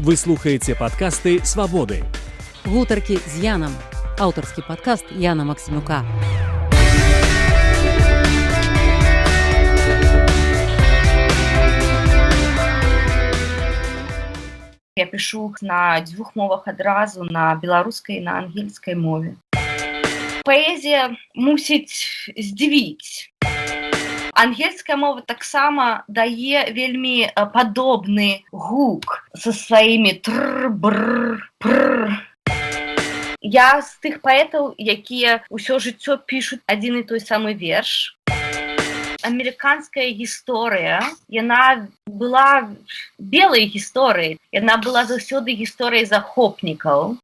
Вы слухаеце падкасты «Свабоды». Гутаркі з Янам. Аўтарскі падкаст Яна Максімюка. Я пішу на дзвюх мовах адразу, на беларускай і на ангельскай мове. Паэзія мусіць здзівіць. Ангельская мова таксама дае вельмі падобны гук са сваімі тр, бр, пр. Я з тых паэтаў, якія ўсё жыццё пішуць адзін і той самы верш. Амерыканская гісторыя, яна была белай гісторыяй, яна была заўсёды гісторыяй захопнікаў.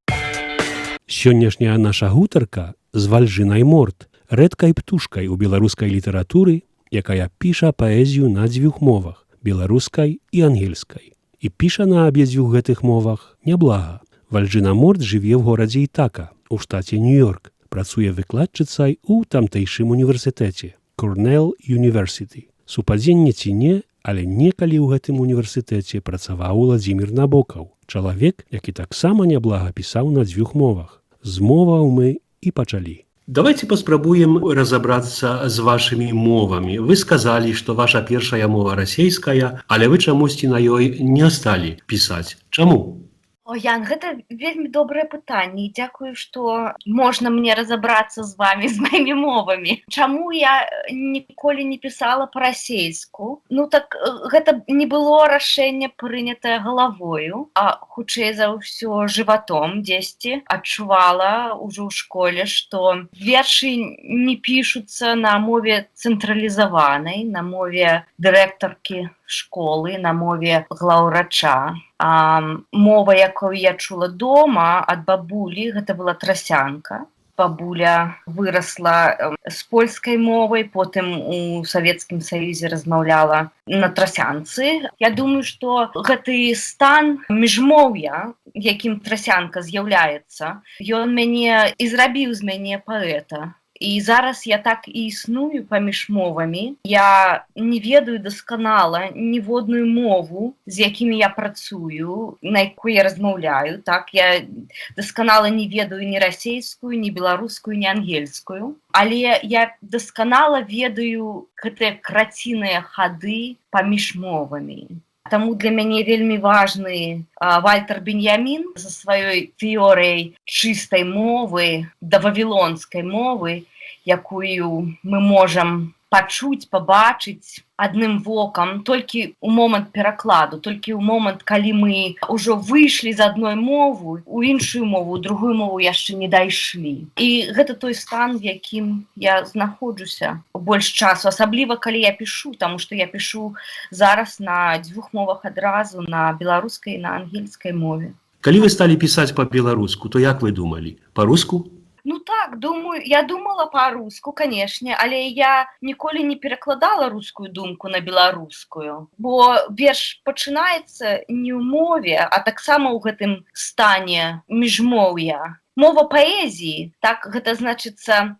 Сённяшняя наша гутарка з Вальжынай Морт, рэдкай птушкай у беларускай літаратуры, якая піша паэзію на дзвюх мовах, беларускай і ангельскай. І піша на абедзвюх гэтых мовах няблага. Вальжына Морт жыве ў горадзе Ітака у штаце Нью-Йорк, працуе выкладчыцай у тамтэйшым універсітэце Cornell University. Супадзенне ці не, але некалі ў гэтым універсітэце працаваў Уладзімір Набокаў, чалавек, які таксама няблага пісаў на дзвюх мовах. З моваў мы і пачалі. Давайте паспрабуем разабрацца з вашымі мовамі. Вы сказалі, што ваша першая мова расейская, але вы чамусьці на ёй не сталі пісаць. Чаму? О, Ян, гэта вельмі добрае пытанне, і дзякую, што можна мне разабрацца з вамі, з маімі мовамі. Чаму я ніколі не пісала па-расейску? Ну так гэта не было рашэнне, прынятае галавою, а хутчэй за ўсё жыватом. Дзесьці адчувала ўжо ў школе, што вершы не пішуцца на мове цэнтралізаванай, на мове дырэктаркі школы, на мове глаўрача. А мова, якую я чула дома ад бабулі, гэта была трасянка. Бабуля вырасла з польскай мовай, потым у Савецкім Саюзе размаўляла на трасянцы. Я думаю, што гэты стан міжмоўя, якім трасянка з'яўляецца, ён мяне і зрабіў з мяне паэта. І зараз я так і існую паміж мовамі. Я не ведаю дасканала ніводную мову, з якімі я працую, на якой я размаўляю. Так, я дасканала не ведаю ні расейскую, ні беларускую, ні ангельскую. Але я дасканала ведаю гэтыя краціныя хады паміж мовамі. Таму для мяне вельмі важны Вальтер Беньямін са сваёй тэорыяй чыстай мовы, да вавілонскай мовы, якую мы можам пачуць, пабачыць адным вокам толькі ў момант перакладу, толькі ў момант, калі мы ўжо выйшлі з адной мовы у іншую мову, у другую мову яшчэ не дайшлі. І гэта той стан, в якім я знаходжуся больш часу, асабліва калі я пішу, таму што я пішу зараз на дзвюх мовах адразу, на беларускай і на ангельскай мове. Калі вы сталі пісаць па-беларуску, то як вы думалі? Па-руску? Ну так, думаю, я думала па-руску, канешне, але я ніколі не перакладала рускую думку на беларускую, бо верш пачынаецца не ў мове, а таксама ў гэтым стане міжмоўя. Мова паэзіі, так, гэта значыцца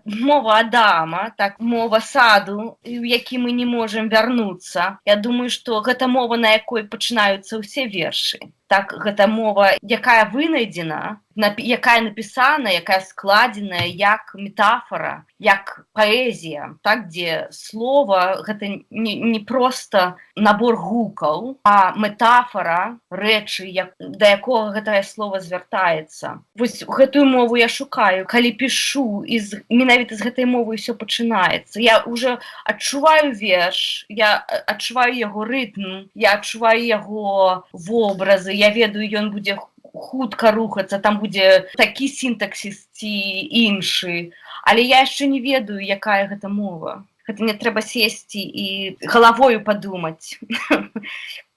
мова Адама, так, мова саду, у які мы не можам вярнуцца. Я думаю, што гэта мова, на якой пачынаюцца ўсе вершы. Так, гэта мова, якая вынайдзена, якая напісана, якая складзеная як метафора, як паэзія, так, дзе слова гэта не проста набор гукаў, а метафора рэчы, да якога гэтае слово звяртаецца. Вось гэтую мову я шукаю, калі пішу, і менавіта з гэтай мовы ўсё пачынаецца. Я уже адчуваю верш, я адчуваю яго рытм, я адчуваю яго вобразы, я ведаю, ён будзе хутка рухацца, там будзе такі сінтаксіс ці іншы, але я яшчэ не ведаю, якая гэта мова. Гэта мне трэба сесці і галавою падумаць,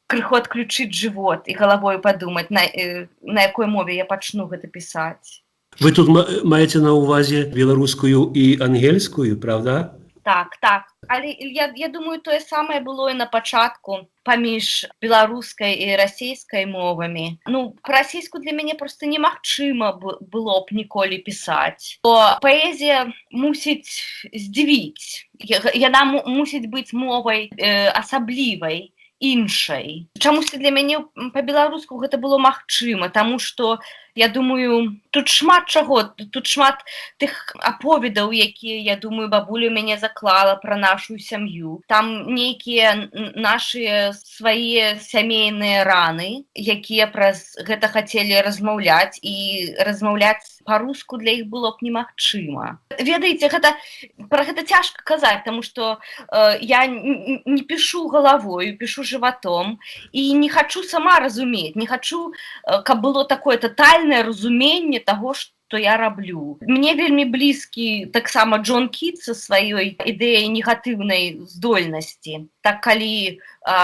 крыху адключыць жывот і галавою падумаць, на якой мове я пачну гэта пісаць. Вы тут маеце на ўвазе беларускую і ангельскую, правда? Так. Але я думаю, тое самае было і на пачатку паміж беларускай і расійскай мовамі. Ну, па-расейску для мяне проста немагчыма было б ніколі пісаць. Бо паэзія мусіць здзівіць. Яна мусіць быць мовай асаблівай. іншай. Чамусьці для мяне па-беларуску гэта было магчыма, таму што, я думаю, тут шмат чаго, тут шмат тых аповедаў, якія, я думаю, бабуля мяне заклала пра нашу сям'ю. Там нейкія нашыя свае сямейныя раны, якія праз гэта хацелі размаўляць, і размаўляць па-руску для іх было б немагчыма. Ведаеце, гэта пра гэта цяжка казаць, таму што я не пішу галавою, пішу жыватом і не хачу сама разумець, не хачу, каб было такое татальнае разуменне таго, што я раблю. Мне вельмі блізкі таксама Джон Кіт са сваёй ідэяй негатыўнай здольнасці. Так, калі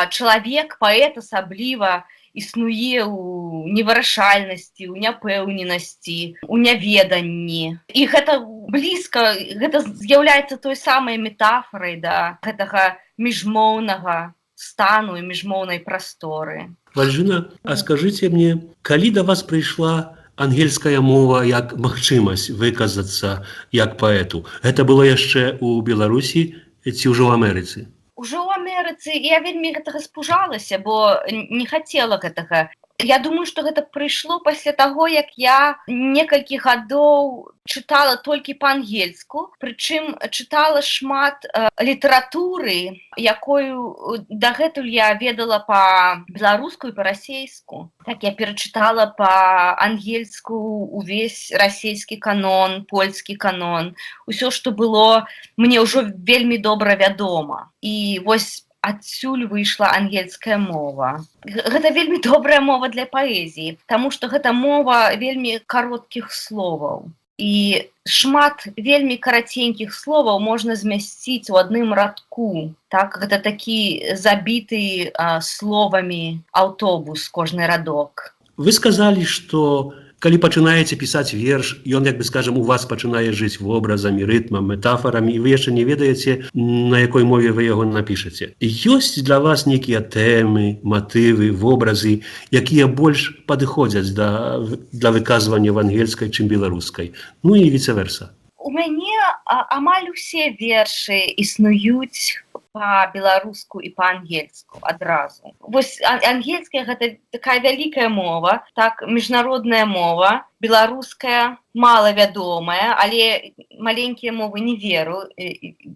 чалавек, паэт асабліва, існуе ў невырашальнасці, у няпэўненасці, у няведанні. І гэта блізка, гэта з'яўляецца той самай метафорай да гэтага міжмоўнага стану і міжмоўнай прасторы. Вальжына, а скажыце мне, калі да вас прыйшла ангельская мова як магчымасць выказацца як паэту? Гэта было яшчэ ў Беларусі ці ўжо ў Амерыцы? Ужо ў Амерыцы. Я вельмі гэтага спужалася, бо не хацела гэтага. Я думаю, што гэта прыйшло пасля таго, як я некалькі гадоў чытала толькі па-ангельску, прычым чытала шмат літаратуры, якою дагэтуль я ведала па-беларуску і па-расейску. Так, я перачытала па-ангельску увесь расійскі канон, польскі канон, усё, што было мне ўжо вельмі добра вядома. І вось адсюль выйшла ангельская мова. Гэта вельмі добрая мова для паэзіі, таму што гэта мова вельмі кароткіх словаў. І шмат вельмі караценькіх словаў можна змясціць у адным радку. Так, гэта такі забіты словамі аўтобус кожны радок. Вы сказалі, што калі пачынаеце пісаць верш, ён, як бы скажем, у вас пачынае жыць вобразамі, рытмам, метафорамі, і вы яшчэ не ведаеце, на якой мове вы яго напішаце. Ёсць для вас нейкія тэмы, матывы, вобразы, якія больш падыходзяць для выказвання в ангельскай, чым беларускай, ну і віцеверса? У мяне амаль усе вершы існуюць па-беларуску і па-ангельску адразу. Вось ангельская гэта такая вялікая мова, так, міжнародная мова, беларуская малавядомая, але маленькія мовы не веру,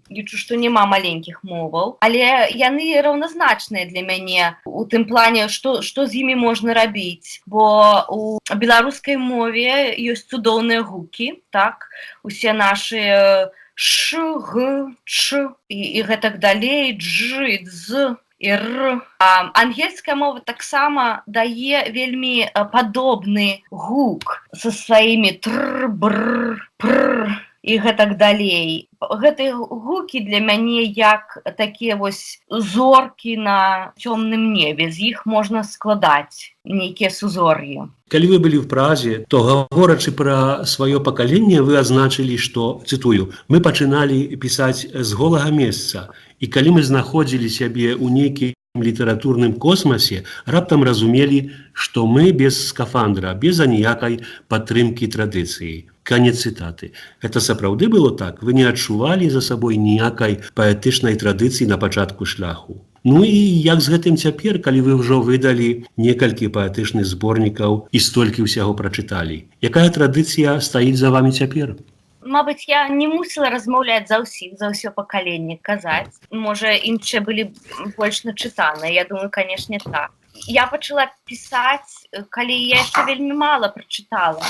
лічу, што няма маленькіх моваў, але яны раўназначныя для мяне у тым плане, што з імі можна рабіць, бо у беларускай мове ёсць цудоўныя гукі, так, усе нашы ш, г, ч і гэтак далей, дж і дз і р. А ангельская мова таксама дае вельмі падобны гук са сваімі тр, бр, пр і гэтак далей. Гэтыя гукі для мяне як такія вось зоркі на цёмным небе, з іх можна складаць нейкія сузор'і. Калі вы былі в Празе, то, гаворачы пра сваё пакаленне, вы азначылі, што, цытую, «мы пачыналі пісаць з голага месца, і калі мы знаходзілі сябе ў нейкім літаратурным космасе, раптам разумелі, што мы без скафандра, без аніякай падтрымкі традыцыі». Канец цытаты. Гэта сапраўды было так? Вы не адчувалі за сабой ніякай паэтычнай традыцыі на пачатку шляху? Ну і як з гэтым цяпер, калі вы ўжо выдалі некалькі паэтычных зборнікаў і столькі ўсяго прачыталі? Якая традыцыя стаіць за вамі цяпер? Мабыць, я не мусіла размаўляць за ўсіх, за ўсё пакаленне казаць. Можа, іншыя былі больш начытаныя. Я думаю, канешне, так. Я пачала пісаць, калі я яшчэ вельмі мала прачытала.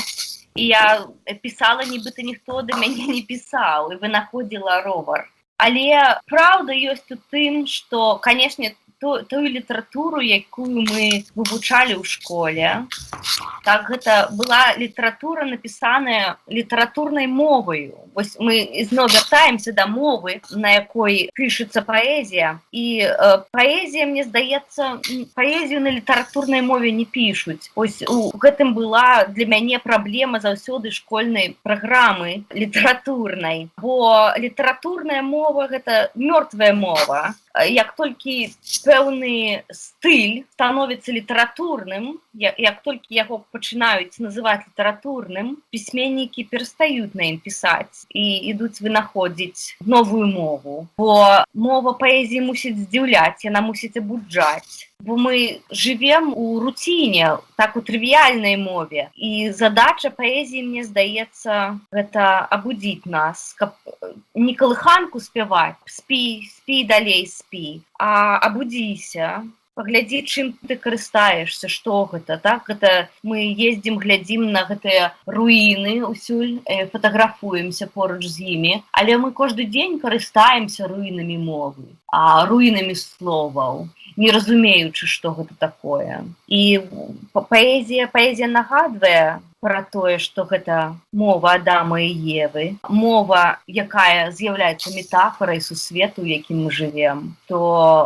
І я пісала, нібыта ніхто да мяне не пісаў, і вынаходзіла ровар. Але праўда ёсць у тым, што, канешне, тую літаратуру, якую мы вывучалі ў школе, так, гэта была літаратура, напісаная літаратурнай моваю. Вось мы ізноў вяртаемся да мовы, на якой пішацца паэзія. І паэзія, мне здаецца, паэзію на літаратурнай мове не пішуць. Ось у гэтым была для мяне праблема заўсёды школьнай праграмы літаратурнай. Бо літаратурная мова гэта мёртвая мова. Як толькі пэўны пэўны стыль становіцца літаратурным, як толькі яго пачынаюць называць літаратурным, пісьменнікі перастаюць на ім пісаць і ідуць вынаходзіць новую мову. Бо мова паэзіі мусіць здзіўляць, яна мусіць абуджаць. Бо мы жывем у руціне, так, у трывіяльнай мове. І задача паэзіі, мне здаецца, гэта абудзіць нас, каб не калыханку спяваць: «Спі, спі далей, спі», а абудзіся, паглядзі, чым ты карыстаешся, што гэта. Так, гэта мы ездзім, глядзім на гэтыя руіны ўсюль, фатаграфуемся поруч з імі, але мы кожны дзень карыстаемся руінамі мовы, а руінамі словаў, не разумеючы, што гэта такое. І паэзія нагадвае пра тое, што гэта мова Адама і Евы, мова, якая з'яўляецца метафорай сусвету, у якім мы жывем, то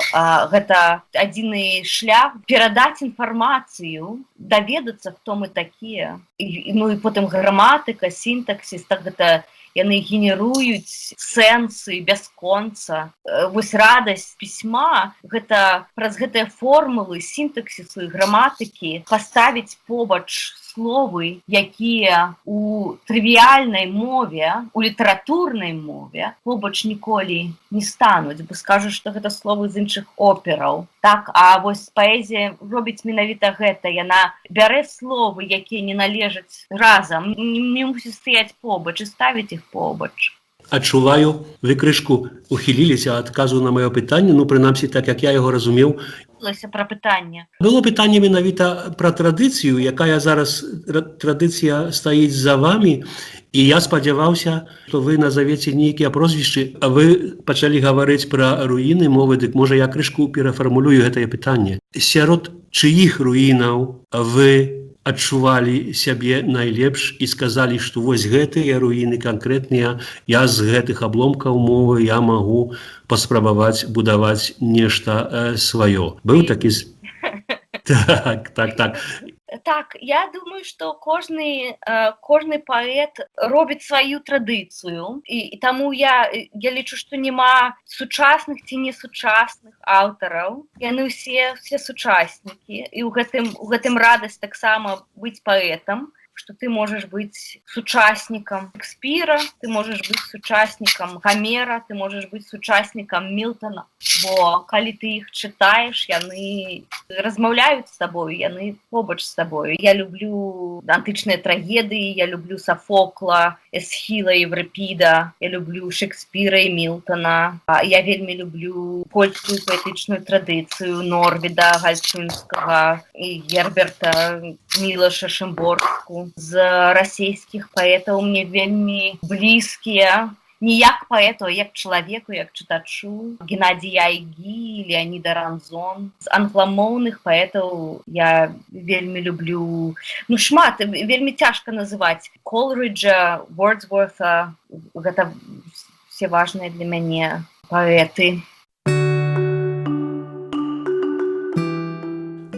гэта адзіны шлях перадаць інфармацыю, даведацца, хто мы такія. Ну і потым граматыка, сінтаксіс, так, гэта яны генеруюць сэнсы бясконца. Вось радасць пісьма — гэта праз гэтыя формулы сінтаксісу і граматыкі паставіць побач словы, якія у трывіяльнай мове, у літаратурнай мове побач ніколі не стануць, бо скажуць, што гэта словы з іншых операў. Так, а вось паэзія робіць менавіта гэта: яна бярэ словы, якія не належаць разам, не мусіць стаяць побач, і ставіць іх побач. Адчуваю, вы крышку ухіліліся ад адказу на маё пытанне, ну, прынамсі так, як я яго разумеў. Лася пра пытанне. Было пытанне менавіта пра традыцыю, якая зараз традыцыя стаіць за вамі, і я спадзяваўся, што вы назавеце нейкія прозвішчы, а вы пачалі гаварыць пра руіны мовы, дык можа, я крышку перафармулюю гэтае пытанне. Сярод чыіх руінаў вы адчувалі сябе найлепш і сказалі, што вось гэтыя руіны канкрэтныя, я з гэтых абломкаў мовы я магу паспрабаваць будаваць нешта сваё? Быў такі Так. Так, я думаю, што кожны паэт робіць сваю традыцыю, і таму я лічу, што няма сучасных ці несучасных аўтараў. Яны ўсе сучаснікі, і ў гэтым радасць таксама быць паэтам, што ты можаш быць сучаснікам Шэкспіра, ты можаш быць сучаснікам Гамера, ты можаш быць сучаснікам Мілтона, бо калі ты іх чытаеш, яны размаўляюць з табою, яны побач з табою. Я люблю антычныя трагедыі, я люблю Сафокла, Эсхіла, Еўрыпіда, я люблю Шэкспіра і Мілтона. Я вельмі люблю польскую паэтычную традыцыю Норвіда Гальчынскага і Герберта, Мілаша Шымборску. З расійскіх паэтаў мне вельмі блізкія не як паэту, а як чалавеку, як чытачу Генадзій Айгі, Леаніда Ранзон. З англамоўных паэтаў я вельмі люблю, ну, шмат, вельмі цяжка называць, Колрыджа, Вордсворта. Гэта все важныя для мяне паэты.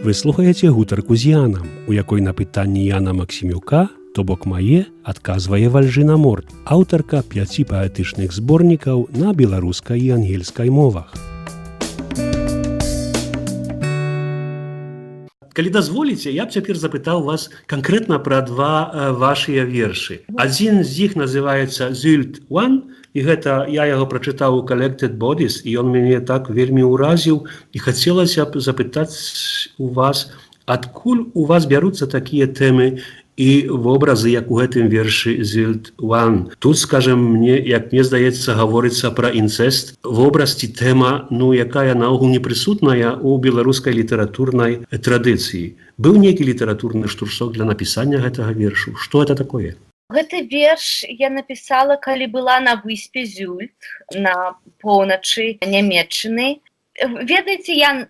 Вы слухаеце гутарку з Янам, у якой на пытанні Яна Максімюка, то бок мае, адказвае Вальжына Морт, аўтарка пяці паэтычных зборнікаў на беларускай і ангельскай мовах. Калі дазволіце, я б цяпер запытаў вас канкрэтна пра два вашыя вершы. Адзін з іх называецца «Зюльт One», і гэта я яго прачытаў у Collected Bodies, і ён мяне так вельмі ўразіў, і хацелася б запытаць у вас, адкуль у вас бяруцца такія тэмы і вобразы, як у гэтым вершы «Зюльт One». Тут, скажем, мне, як мне здаецца, гаворыцца пра інцэст, вобраз ці тэма, ну, якая наогул не прысутная ў беларускай літаратурнай традыцыі. Быў нейкі літаратурны штуршок для напісання гэтага вершу? Што это такое? Гэты верш я напісала, калі была на выспе Зюльт на поўначы Нямеччыны. Ведаеце, я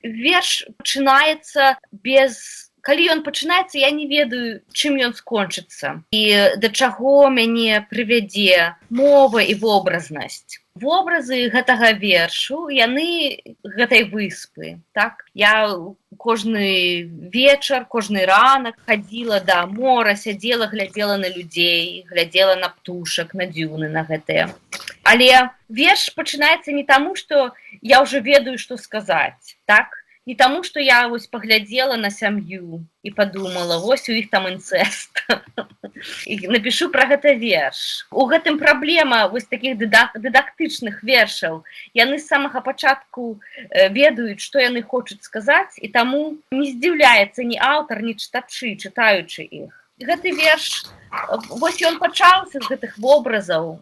верш пачынаецца без, калі ён пачынаецца, я не ведаю, чым ён скончыцца і да чаго мяне прывядзе мова і вобразнасць. Вобразы гэтага вершу, яны гэтай выспы. Так, я кожны вечар, кожны ранак хадзіла да мора, сядзела, глядзела на людзей, глядзела на птушак, на дзюны на гэтыя. Але верш пачынаецца не таму, што я ўжо ведаю, што сказаць, так? Не таму, што я вось паглядзела на сям'ю і падумала: «Вось у іх там інцэст, і напишу пра гэта верш». У гэтым праблема вось такіх дыдактычных вершаў: яны з самага пачатку ведаюць, што яны хочуць сказаць, і таму не здзіўляецца ні аўтар, ні чытачы, чытаючы іх. Гэты верш, вось ён пачаўся з гэтых вобразаў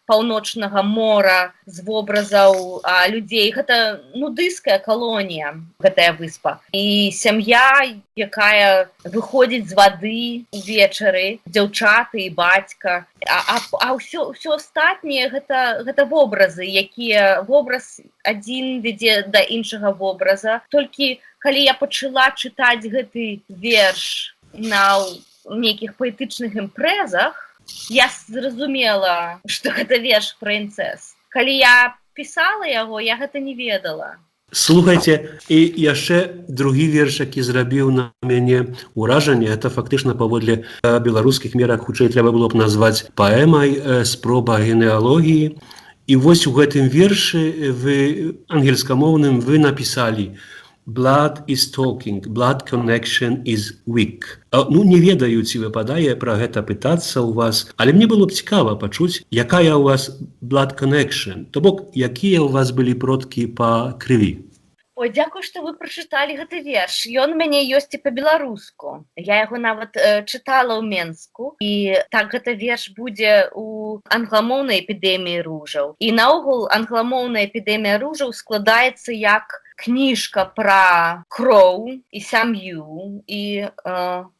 Паўночнага мора, з вобразаў людзей. Гэта нудысцкая калонія, гэтая выспа, і сям'я, якая выходзіць з вады увечары, дзяўчаты і бацька. А ўсё астатняе гэта вобразы, якія вобраз адзін вядзе да іншага вобраза. Толькі калі я пачала чытаць гэты верш на нейкіх паэтычных імпрэзах, я зразумела, што гэта верш пра інцэст. Калі я пісала яго, я гэта не ведала. Слухайте, і яшчэ другі верш, які зрабіў на мяне ўражанне, это фактычна паводле беларускіх мерак хутчэй трэба было б назваць паэмай, «Спроба генеалогіі». І вось у гэтым вершы вы ангельскамоўным вы напісалі: «Blood is talking, blood connection is weak». Ну, не ведаю, ці выпадае пра гэта пытацца ў вас, але мне было б цікава пачуць, якая ў вас blood connection, то бок, якія ў вас былі продкі па крыві. Ой, дзякуй, што вы прачыталі гэты верш. Ён у мяне ёсць і па-беларуску. Я яго нават чытала ў Менску. І так, гэта верш будзе у англамоўнай «Эпідэміі ружаў». І наогул англамоўная «Эпідэмія ружаў» складаецца як кніжка пра кроў і сям'ю і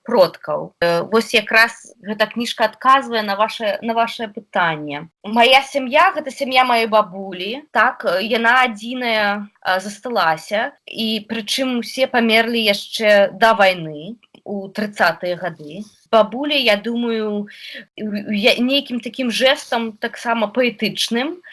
продкаў. Вось якраз гэта кніжка адказвае на ваше пытанне. Мая сям'я — гэта сям'я маёй бабулі. Так, яна адзіная засталася, і прычым усе памерлі яшчэ да вайны, у 30-е гады. Бабуля, я думаю, нейкім такім жэсам, таксама паэтычным,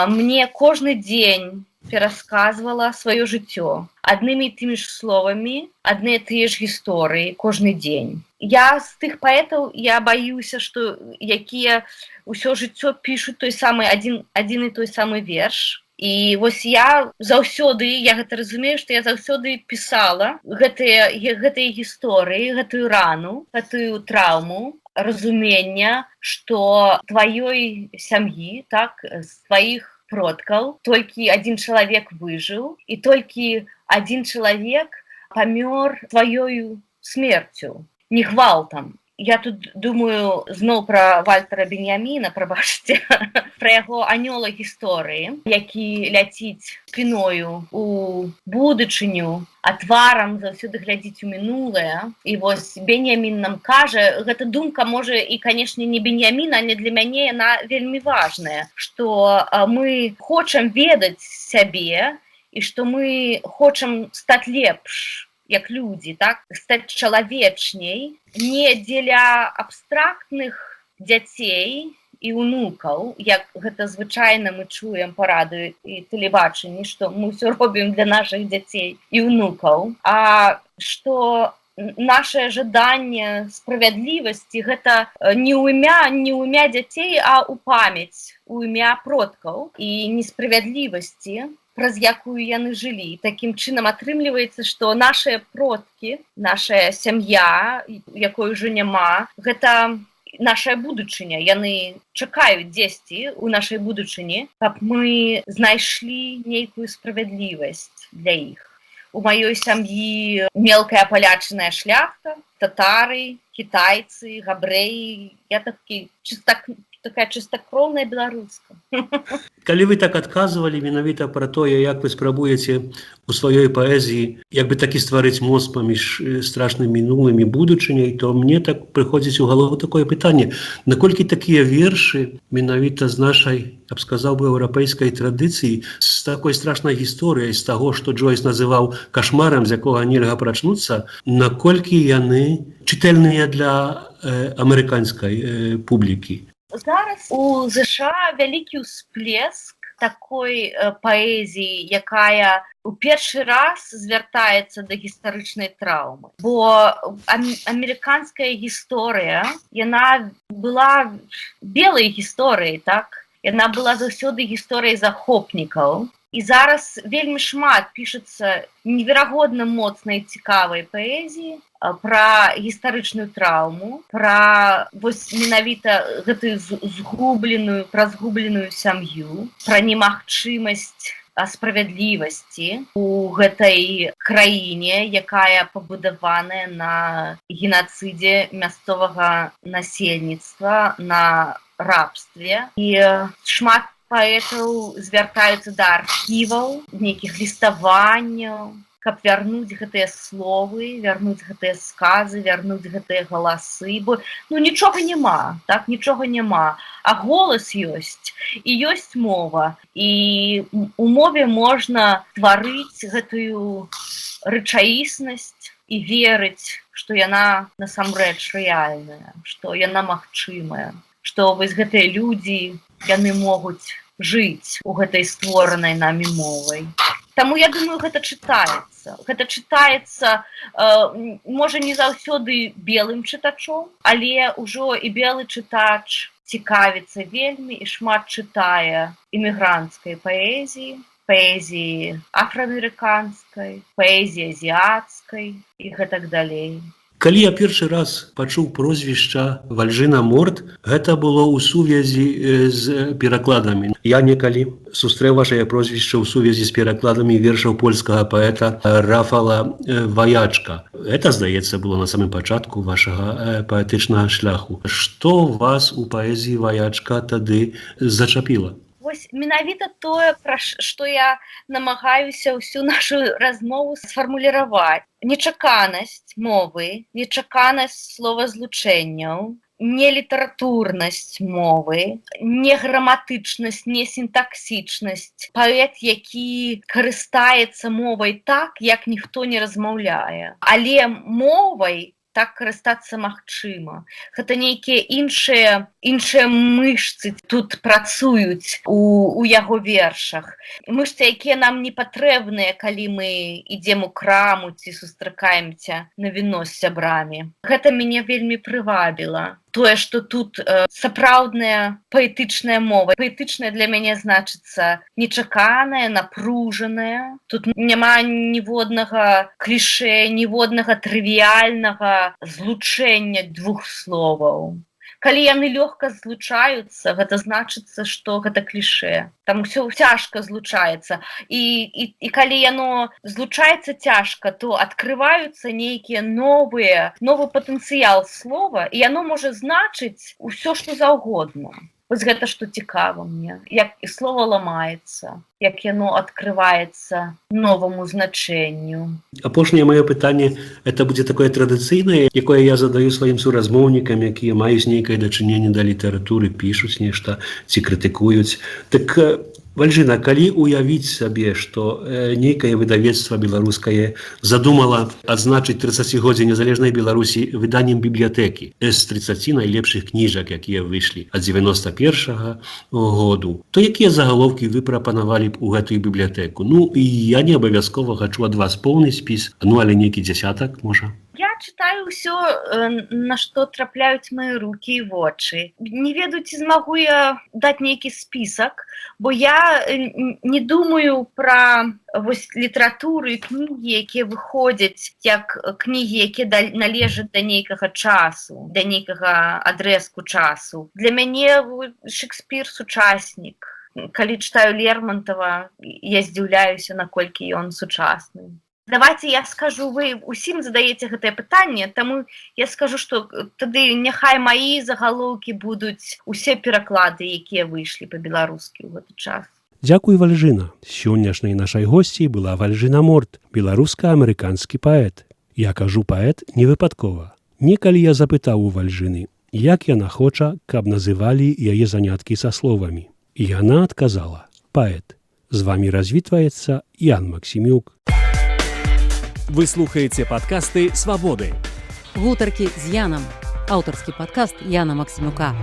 мне кожны дзень перасказвала сваё жыццё аднымі і тымі ж словамі, адны тыя ж гісторыі кожны дзень. Я з тых паэтаў, я баюся, што якія ўсё жыццё пішуць той самы адзін і той самы верш. І вось я заўсёды, я гэта разумею, што я заўсёды пісала гэтыя гісторыі, гэтую рану, гэтую траўму разумення, што тваёй сям'і, так, з тваіх продкаў толькі адзін чалавек выжыў, і толькі адзін чалавек памёр сваёю смерцю, не гвалтам. Я тут думаю зноў пра Вальтера Беньяміна, прабачце, пра яго анёла гісторыі, які ляціць спіною у будучыню, а тварам заўсёды глядзіць у мінулае. І вось Беньямін нам кажа, гэта думка можа і, канешне, не Беньяміна, але для мяне яна вельмі важная, што мы хочам ведаць сябе і што мы хочам стаць лепш як людзі, так, стаць чалавечней не дзеля абстрактных дзяцей і унукаў, як гэта звычайна мы чуем па радыё і тэлебачанні, што мы ўсё робім для нашых дзяцей і унукаў, а што наше жаданне справядлівасці — гэта не ў імя дзяцей, а ў памяць, у імя продкаў і несправядлівасці, праз якую яны жылі. Такім чынам атрымліваецца, што нашыя продкі, наша сям'я, якой ужо няма, гэта наша будучыня. Яны чакаюць дзесьці у нашай будучыні, каб мы знайшлі нейкую справядлівасць для іх. У маёй сям'і мелкая палячаная шляхта, татары, кітайцы, габрэі. Я такі чыста такая чыстакроўная беларуска. Калі вы так адказвалі менавіта пра тое, як вы спрабуеце у сваёй паэзіі як бы такі стварыць мост паміж страшным мінулым і будучыняй, то мне так прыходзіць у галову такое пытанне: наколькі такія вершы менавіта з нашай, я б сказаў бы, еўрапейскай традыцыі, з такой страшнай гісторыяй, з таго, што Джойс называў кашмарам, з якога нельга прачнуцца, наколькі яны чытальныя для амерыканскай публікі? Зараз у ЗША вялікі ўсплеск. Такой паэзіі, якая у першы раз звяртаецца да гістарычнай траўмы. Бо амерыканская гісторыя, яна была белай гісторыяй, так? Яна была заўсёды гісторыяй захопнікаў. І зараз вельмі шмат пішацца неверагодна моцнай, цікавай паэзіі пра гістарычную траўму, пра вось менавіта гэтую згубленую, пра згубленую сям'ю, пра немагчымасць справядлівасці у гэтай краіне, якая пабудаваная на генацыдзе мясцовага насельніцтва, на рабстве. І шмат паэтаў звяртаюцца да архіваў, нейкіх ліставанняў, каб вярнуць гэтыя словы, вярнуць гэтыя сказы, вярнуць гэтыя галасы, бо, ну, нічога няма, так, нічога няма, а голас ёсць і ёсць мова, і у мове можна тварыць гэтую рэчаіснасць і верыць, што яна насамрэч рэальная, што яна магчымая, што вось гэтыя людзі, яны могуць жыць у гэтай створанай намі мовай. Таму я думаю, гэта чытаецца. Гэта чытаецца, можа, не заўсёды белым чытачом, але ўжо і белы чытач цікавіцца вельмі і шмат чытае імігранцкай паэзіі, паэзіі афраамерыканскай, паэзіі азіяцкай і гэтак далей. Калі я першы раз пачуў прозвішча Вальжына Морт, гэта было ў сувязі з перакладамі. Я некалі сустрэў вашае прозвішча ў сувязі з перакладамі вершаў польскага паэта Рафала Ваячка. Это, здаецца, было на самым пачатку вашага паэтычнага шляху. Што вас у паэзіі Ваячка тады зачапіла? Вось менавіта тое, пра што я намагаюся ўсю нашу размову сфармуліраваць. Нечаканасць мовы, нечаканасць словазлучэнняў, нелітаратурнасць мовы, не граматычнасць, не сінтаксічнасць. Паэт, які карыстаецца мовай так, як ніхто не размаўляе. Але мовай так карыстацца магчыма. Гэта нейкія іншыя мышцы тут працуюць у яго вершах. Мышцы, якія нам не патрэбныя, калі мы ідзем у краму ці сустракаемся на віно з сябрамі. Гэта мяне вельмі прывабіла. Тое, што тут сапраўдная паэтычная мова. Паэтычная для мяне значыцца нечаканая, напружаная. Тут няма ніводнага кліше, ніводнага трывіяльнага злучэння двух словаў. Калі яны лёгка злучаюцца, гэта значыцца, што гэта кліше. Там усё цяжка злучаецца. І калі яно злучаецца цяжка, то адкрываюцца нейкія новы патэнцыял слова, і яно можа значыць усё, што заўгодна. Вось гэта што цікава мне, як і слова ламаецца, як яно адкрываецца новаму значэнню. Апошняе маё пытанне — это будзе такое традыцыйнае, якое я задаю сваім суразмоўнікам, якія маюць нейкае дачыненне да літаратуры, пішуць нешта ці крытыкуюць. Так, Вальжына, калі уявіць сабе, што нейкае выдавецтва беларускае задумала адзначыць 30годдзе незалежнай Беларусі выданнем бібліятэкі з 30 найлепшых кніжак, якія выйшлі ад 91 году, то якія загалоўкі вы прапанавалі б у гэтую бібліятэку? Ну, і я не абавязкова хачу ад вас поўны спіс, ну, але нейкі дзясятак, можа. Я чытаю ўсё, на што трапляюць мае рукі і вочы. Не ведаю, ці змагу я даць нейкі спісак, бо я не думаю пра вось літаратуру і кнігі, якія выходзяць, як кнігі, якія належаць да нейкага часу, да нейкага адрэзку часу. Для мяне Шекспір сучаснік. Калі чытаю Лермантава, я здзіўляюся, наколькі ён сучасны. Давайте я скажу, вы усім задаеце гэтае пытанне, таму я скажу, што тады няхай маі загалоўкі будуць усе пераклады, якія выйшлі па-беларускі ў гэты час. Дзякуй, Вальжына. Сённяшняй нашай госцяй была Вальжына Морт, беларуска-амерыканскі паэт. Я кажу «паэт» не выпадкова. Некалі я запытаў у Вальжыны, як яна хоча, каб называлі яе заняткі са словамі. І яна адказала: «Паэт». З вамі развітваецца Ян Максімюк. Вы слухаеце падкасты «Свабоды». Гутаркі з Янам. Аўтарскі падкаст Яна Максімюка.